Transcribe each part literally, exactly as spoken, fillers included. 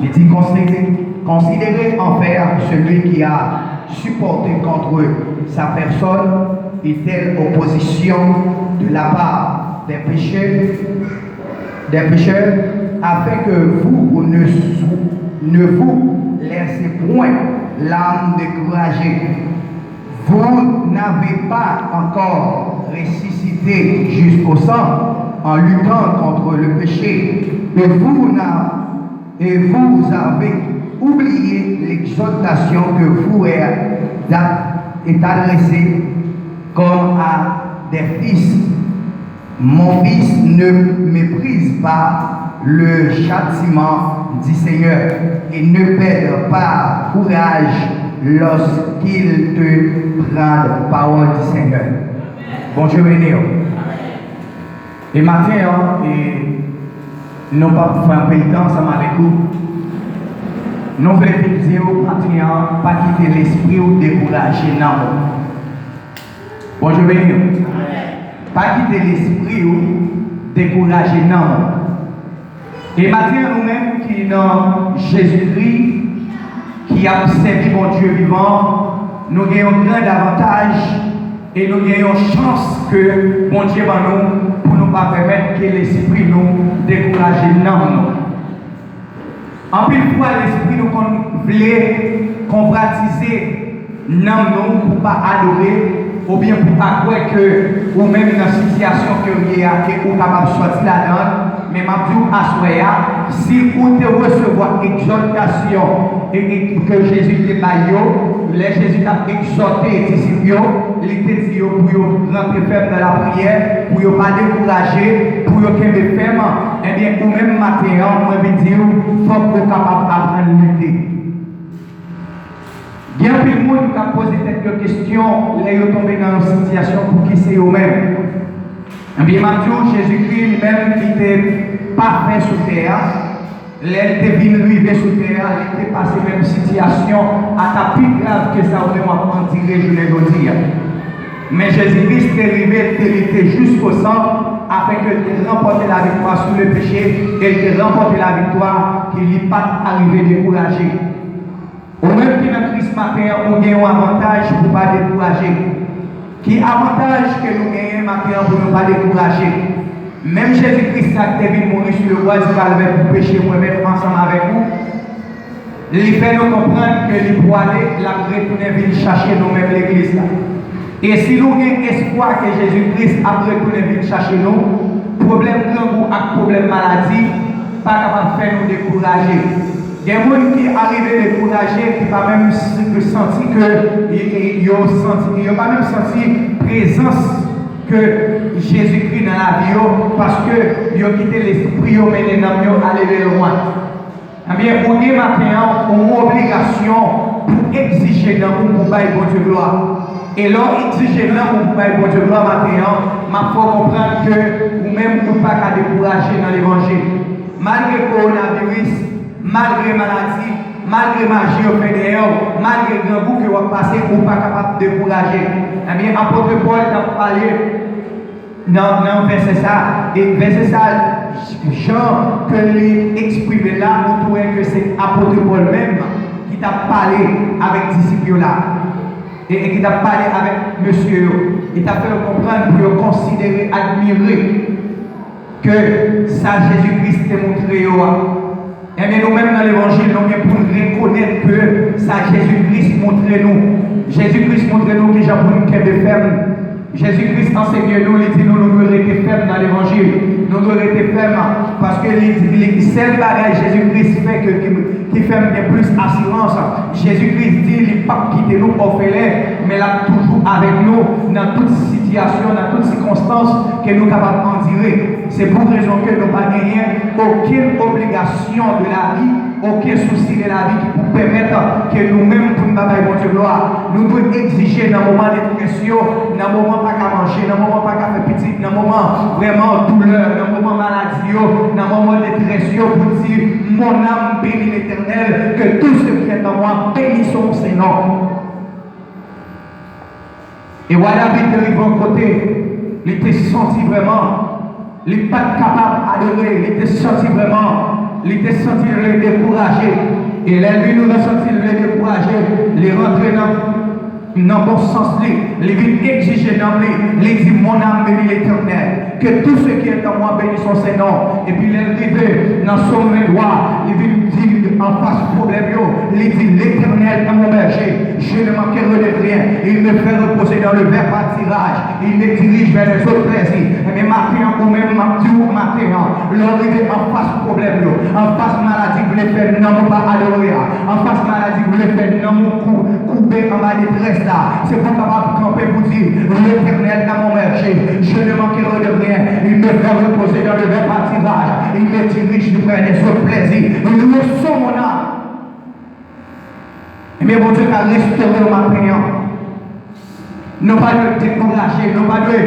Il dit, considérez, considérez en faire celui qui a supporté contre sa personne une telle opposition de la part des pécheurs, des pécheurs, afin que vous ne, ne vous laissez point l'âme découragée. Vous n'avez pas encore ressuscité jusqu'au sang en luttant contre le péché, et vous n'a- et vous avez oublié l'exhortation que vous est ad- est adressée comme à des fils. Mon fils, ne méprise pas le châtiment du Seigneur et ne perd pas courage lorsqu'il te prend parole du Seigneur. Bondye beni w. E maten an, e nou p ap fè anpil tan ansanm avèk ou. Nou vle vin di w maten an, pa kite lespri w dekouraje nanm ou. Bondye beni w. Pa kite lespri w dekouraje nanm ou. E maten an, nou menm ki nan Jezikri, ki ap sèvi Bondye vivan, nou gen yon gran avantaj e nou gen yon chans ke Bondye ban nou pou nou pa pèmèt ke lespri nou dekouraje nanm nou. Anpil fwa, lespri nou konn vle konvatize nanm nou pou pa adore, oubyen pou pa kwè ke ou menm nan sitiyasyon ke w ye a, ke ou kapab sòti ladan l. Men m ap di w aswè a, si ou te resevwa egzòtasyon e, e ke Jezi te bay yo, lè Jezi t ap egzòte disip yo, li te di yo pou yo rantre fèm nan lapriyè, pou yo pa dekouraje, pou yo kenbe fèm. Ebyen, ou menm maten an, mwen vin di w, fòk ou kapab aprann lite. Gen anpil moun k ap poze tèt yo kesyon lè yo tonbe nan yon sitiyasyon, pouki se yo menm. Ebyen, m ap di w, Jezikri li menm, li te pafè sou tè a. Lè l te vin rive sou tè a, li te pase menm sitiyasyon ata pi grav ke sa ou menm w ap andire jounen jodi a. Men Jezi Kris te rive, l te lite jiskosan, afin ke l te ranpòte laviktwa sou lepeche, e l te ranpòte laviktwa ke li pa t arive dekouraje. Ou menm ki nan Kris maten an, ou gen yon avantaj pou w pa dekouraje. Ki avantaj ke nou genyen maten an pou nou pa dekouraje? Menm Jezi Kris sa ki te vin mouri sou le bwa di Kalvè pou peche mwen menm ansanm avèk ou, li fè nou konprann ke li pwale, l ap retounen vin chache nou menm legliz la. E si nou gen espwa ke Jezi Kris ap retounen vin chache nou, pwoblèm grangou ak pwoblèm maladi pa kapab fè nou dekouraje. Gen moun ki arive dekouraje, ki pa menm s- ki santi ke y- y- yo santi, yo pa menm santi prezans ke Jezikri nan lavi yo, paske yo kite lespri yo mennen nanm yo ale byen lwen. Ebyen, ou gen maten an yon obligasyon pou egzije nanm ou pou bay Bondye glwa. E lè w egzije nanm ou pou bay Bondye glwa maten an, m ap fè w konprann ke ou menm ou pa ka dekouraje nan levanjil. Malgre kowonaviris, malgre maladi, malgre maji yo fè dèyè w, malgre grangou ke w ap pase, ou pa kapab dekouraje. Ebyen, apot Pòl t ap pale nan, nan vèsè sa, e vèsè sa, jan ke li eksprime la, ou tou wè ke se apot Pòl menm ki t ap pale avèk disip yo la, e, e ki t ap pale avèk mesye yo, e t ap fè yo konprann pou yo konsidere, admire ke sa Jezi Kris te montre yo a. Ebyen, nou menm nan levanjil, nou gen pou n rekonèt ke sa Jezi Kris montre nou. Jezi Kris montre nou kijan pou n kenbe fèm. Jezi Kris ansenye nou, li di nou, nou dwe rete fèm nan levanjil. Nou dwe rete fèm, paske li, li, sèl bagay Jezi Kris fè ke, ki, ki fè m gen plis asirans. Jezi Kris di li p ap kite nou òfelen, men l ap toujou avèk nou nan tout sitiyasyon, nan tout sikonstans ke nou kapab andire. Se pou rezon ke nou pa genyen okenn obligasyon de lavi, okenn sousi de lavi ki pou pèmèt ke nou menm pou n pa bay Bondye glwa. Nou dwe egzije nan moman detrès yo, nan moman pa ka manje, nan moman pa ka fè pitit, nan moman vrèman doulè, nan moman maladi yo, nan moman detrès yo, pou di, mon âme bénit l'Éternel, que tout ce qui est en moi bénisse son saint nom. E wa David te rive yon kote, li te santi vrèman, li pa t kapab adore, li te santi vrèman Li te santi l vle dekouraje. E lè l vin santi l vle dekouraje, li rantre nan, nan bon sans li. Li vin egzije nanm li. Li di, Mon âme bénit l'Éternel. Que tout ce qui est en moi bénisse son saint nom. Epi lè l rive nan somen dwa, li vin di anfas pwoblèm yo, li di, L'Éternel est mon berger, je ne manquerai de rien. Il me fait reposer dans le vert pâturage. Il me dirige vers les eaux de plaisir. Ebyen, maten an, ou menm, m ap di w maten an, lè w rive anfas pwoblèm yo, anfas maladi k vle fè nanm ou pa adore a, anfas maladi k vle fè nanm ou kou-, koube anba detrès la, se pou w kapab kanpe pou di, L'Éternel est mon berger, je ne manquerai de rien. Il me fait reposer dans le vert pâturage. Il me dirige vers les eaux de plaisir. Il ressent mon âme. Ebyen, Bondye ka restore w maten an. Nou pa dwe dekouraje, nou pa dwe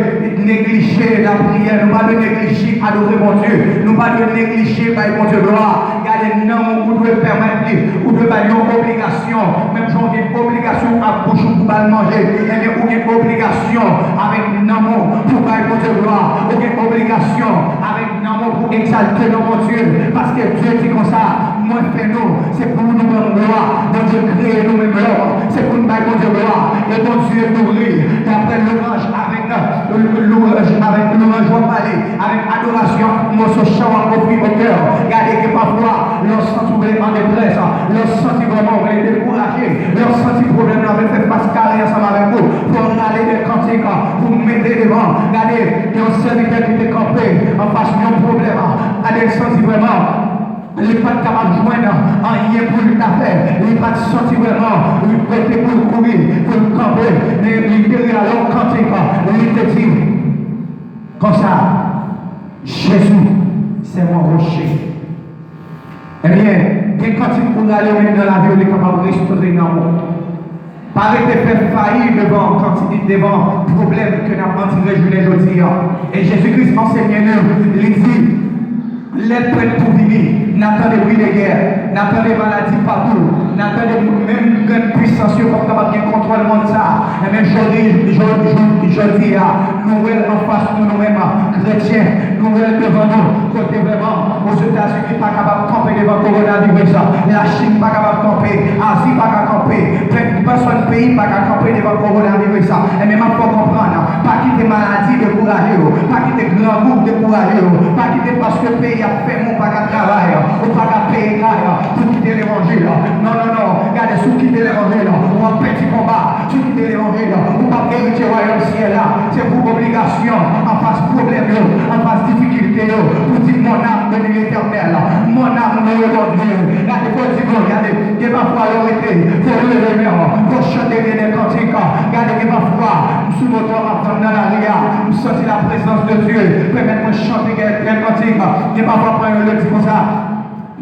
neglije lapriyè, nou pa dwe neglije adore Bondye, nou pa dwe neglije bay Bondye glwa. Gade, nanm ou, ou dwe pèmèt li, ou dwe bay yon obligasyon. Menm jan w gen obligasyon ak bouch ou pou ba l manje, ebyen, ou gen obligasyon avèk nanm ou pou bay Bondye glwa. Ou gen obligasyon avèk nanm ou pou egzalte non Bondye. Paske Dye di konsa, Mwen fè nou, se pou nou ban m glwa. Bondye kreye nou menm lòm, se pou n bay Bondye glwa. E Bondye nouri, daprè lwanj avèk, lwanj avèk lwanj w ap pale, avèk adorasyon, moso chan w ap ofri o kè. Gade, gen pafwa, lè w santi w vle an detrès, lè w santi vrèman w vle dekouraje, lè w santi pwoblèm nan vle fè fas kare ansanm avèk ou, fò w rale de kantik pou w mete devan. Gade, gen yon sèvitè ki te kanpe anfas yon pwoblèm. Gade, l santi vrèman li pa t kapab jwenn anyen pou l ta fè. Li pa t santi vrèman yon kote pou l kouri, pou l kanpe. Men li te rale yon kantik, li te di konsa, Jésus, c'est mon rocher. Ebyen, gen kantik pou rale menm nan lavi w, li kapab restore nanm ou. Pa rete fè fayi devan kantite, devan pwoblèm ke n ap andire jounen jodi a. E Jezi Kris ansenye nou, li di, lè l prèt pou vini, n a tande bri de gè, n a tande maladi patou, n a tande menm grenn pwisans yo p ap kapab gen kontwòl mond sa a. Ebyen, jodi, jodi, jodi a, nou wè l anfas nou, nou menm, kretyen, nou wè l devan nou, kote vrèman, Ozetazini pa kapab kanpe devan kowonaviris, Lachin pa kapab kanpe, Azi pa ka kanpe, pè-, pèsòn peyi pa ka kanpe devan kowonaviris. Ebyen, m ap fè w konprann, pa kite maladi dekouraje w, pa kite grangou dekouraje w, pa kite paske peyi ap fèmen w pa ka travay, ou pa ka peye kay, pou kite levanjil. Non, non, non. Gade, si w kite levanjil, w ap pèdi konba. Si w kite levanjil, ou p ap eritye wayòm syèl la. Se pou obligasyon, anfas pwoblèm yo, anfas difikilte yo, pou di, Mon âme bénit l'Éternel. Mon âme loue mon Dieu. Gade, fò w di, Bon, gade, gen pafwa lè w rete, fò w leve men w, fò w chante, gen de kantik. Gade, gen pafwa, m sou moto a, m ap vann nan lari a, m santi la présence de Dieu, pèmèt mwen chante gen, gen kantik. Gen pafwa, pran yon lè di konsa,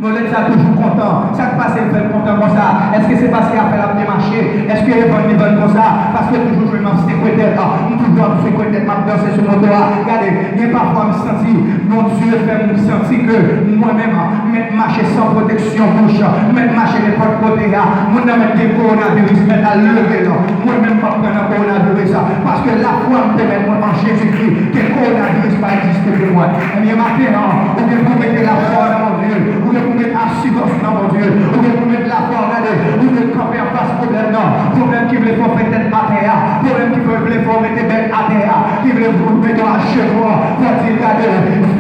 Nolèt sa toujou kontan. Sa k pase l fè l kontan konsa? Èske se paske afè l ap byen mache? Èske e vann li vann konsa? Paske l toujou jwenn m ap sekwe tèt, m toujou ap sekwe tèt, m ap danse sou moto a. Gade, gen pafwa m santi Bondye fè m santi ke mwen menm, m mèt mache san pwoteksyon bouch, m mèt mache nenpòt kote a. Moun nan mèt gen kowonaviris, mèt al leve l. Mwen menm m p ap pran nan kowonaviris, paske lafwa m te mèt mwen an Jezikri, ke kowonaviris pa egziste pou mwen. Ebyen, maten an, ou gen pou mete lafwa w nan Bondye, ou gen pou met asirans nan Bondye, ou gen pou met lafwa w, gade, ou dwe kanpe anfas pwoblèm nan, pwoblèm ki vle fè w fè tèt atè a, pwoblèm ki vle fè w mete bèk atè a, ki vle mete w ajenou, fò w di l, gade,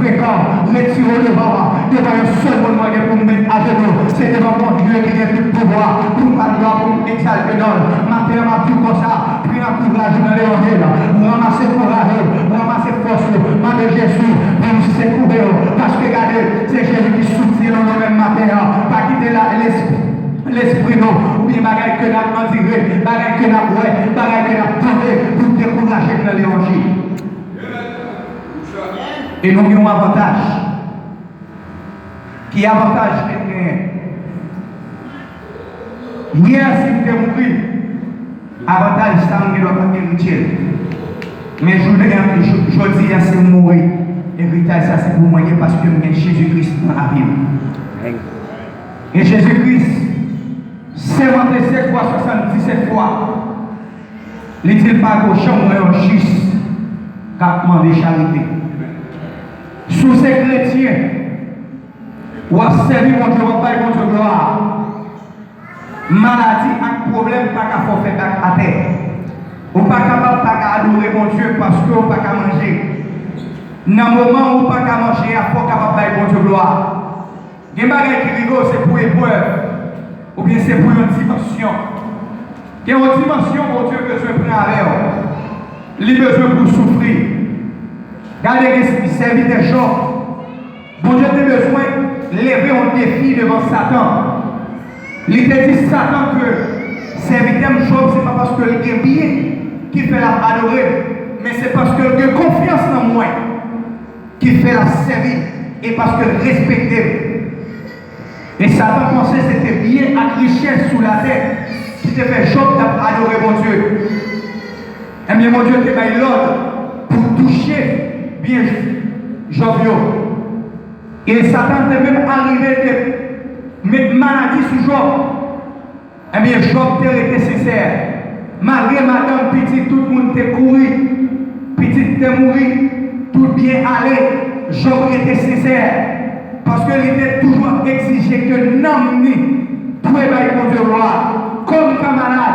frekan, retire w devan mwen, devan yon sèl moun mwen gen pou m met ajenou, se devan Bondye ki gen tout pouvwa, pou m pa glwa, pou m egzalte non l. Maten an, m ap di w konsa, pran kouraj ou nan levanjil, ranmase kouraj ou, ranmase fòs ou, mande Jezi pou l sekoure w, paske gade, se Jezi ki soutyen nou, nou menm maten an, pa kite la, lespri, lespri nou, oubyen bagay ke n ap andire, bagay ke n ap wè, bagay ke n ap tande, pou dekouraje n nan levanjil. E nou gen yon avantaj. Ki avantaj ke m genyen? Yè, si m te mouri, avantaj sa m gen dwa pa t eritye l. Men jounen an, jo-, jodi a, si m mouri, eritaj sa se pou mwen ye, paske m gen Jezi Kris nan lavi m. E Jezi Kris sèmante sèt fwa, swasanndisèt fwa. Li di l pa gwo, janm wè yon jis k ap mande charite. Si w se kretyen, W ap sèvi Bondye, w ap bay Bondye glwa. Maladi ak pwoblèm pa ka fè w fè bak atè. Ou pa kapab pa ka adore Bondye paske w pa ka manje. Nan moman ou pa ka manje a, fò w kapab bay Bondye glwa. Gen bagay ki rive w, se pou eprèv, oubyen se pou yon dimansyon. Gen yon dimansyon Bondye bezwen pran avè w. Li bezwen pou w soufri. Gade, gen sèvitè Jòb. Bondye te bezwen leve yon defi devan Satan. Li te di Satan ke sèvitè m Jòb, se pa paske l gen byen ki fè l ap adore m, men se paske l gen konfyans nan mwen ki fè l ap sèvi m e paske l respekte m. E Satan panse se te byen ak richès sou latè ki te fè Jòb t ap adore Bondye. Ebyen, Bondye te bay lòd pou touche byen Jòb yo. E Satan te menm arive te met maladi sou Jòb. Ebyen, Jòb te rete sensè. Malgre madanm, pitit, tout moun te kouri, pitit te mouri, tout byen ale, Jòb rete sensè. Paske li te toujou ap egzije ke nanm ni dwe bay Bondye glwa. Kò m ka malad,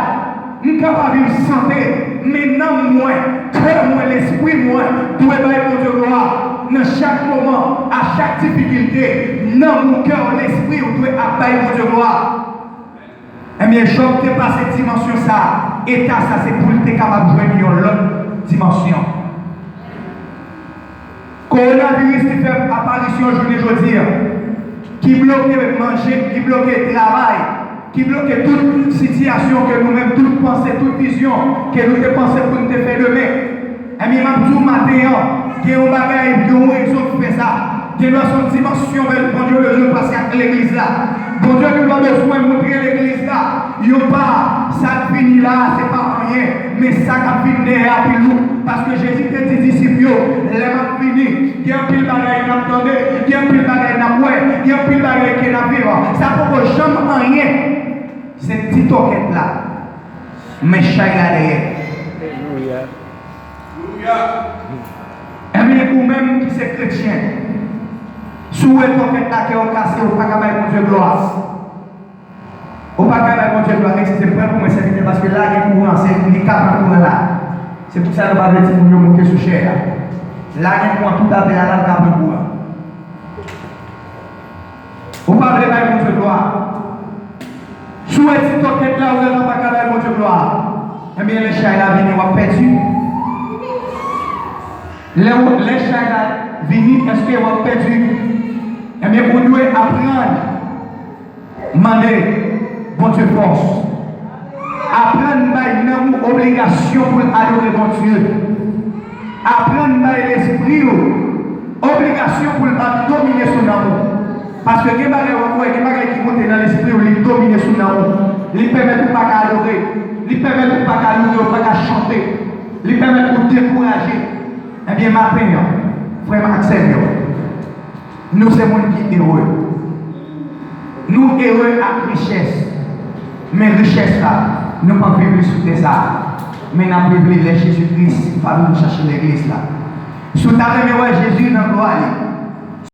m ka pa viv sante, men nanm mwen, kè mwen, lespri mwen dwe bay Bondye glwa. Nan chak moman, a chak difikilte, nanm ou, kè w, lespri w dwe ap bay Bondye glwa. Ebyen, Jòb te pase dimansyon sa a, eta sa, se pou l te kapab jwenn yon lòt dimansyon. Kowonaviris ki fè aparisyon jounen jodi a, ki bloke manje, ki bloke travay, ki bloke tout sitiyasyon ke nou menm tout panse, tout vizyon ke nou te panse pou n te fè demen. Ebyen, m ap di w maten an, gen yon bagay, gen yon rezon k fè sa. Gen dwa se yon dimansyon Bondye bezwen pase ak legliz la. Bondye gen dwa bezwen montre legliz la yon pa, sa k vini la a, se pa anyen, men sa k ap vin dèyè a pi lou. Paske Jezi te di disip yo, lè m ap vini, gen anpil bagay n ap tande, gen anpil bagay n ap wè, gen anpil bagay ke n ap viv. Sa poko janm anyen. Se ti tòkèt la, men chay la dèyè. Alelouya. Ebyen, ou menm ki se kretyen, si w wè tòkèt la kè w kase, ou pa ka bay Bondye glwa. Ou pa ka bay Bondye glwa, eskize m, pran pou mwen sèvitè, paske la gen kouran, se li ka pran kouran la. Se pou sa nou pa vle timoun yo moute sou chè a. La gen kouran tout atè a, la l ka pran kouran. Ou pa vle bay Bondye glwa. Si w wè ti tòkèt la, ou wè l pa ka bay Bondye glwa. Ebyen, lè chay la vini, w ap pèdi. Lè w, lè chay la vini, èske w ap pèdi? Ebyen, ou dwe aprann mande Bondye fòs. Aprann bay nanm ou obligasyon pou l adore Bondye. Aprann bay lespri w obligasyon pou l pa domine sou nanm ou. Paske gen bagay w ap wè, gen bagay ki moute nan lespri w, li domine sou nanm ou. Li pèmèt ou pa ka adore. Li pèmèt ou pa ka louwe, ou pa ka chante. Li pèmèt ou dekouraje. Ebyen, maten an, frè m ak sè m yo, nou se moun ki ere. Nou ere ak richès. Men richès la, nou p ap viv li sou tè sa a. Men n ap viv li lè Jezi Kris va vin chache legliz la. Si w ta renmen wè Jezi nan glwa li,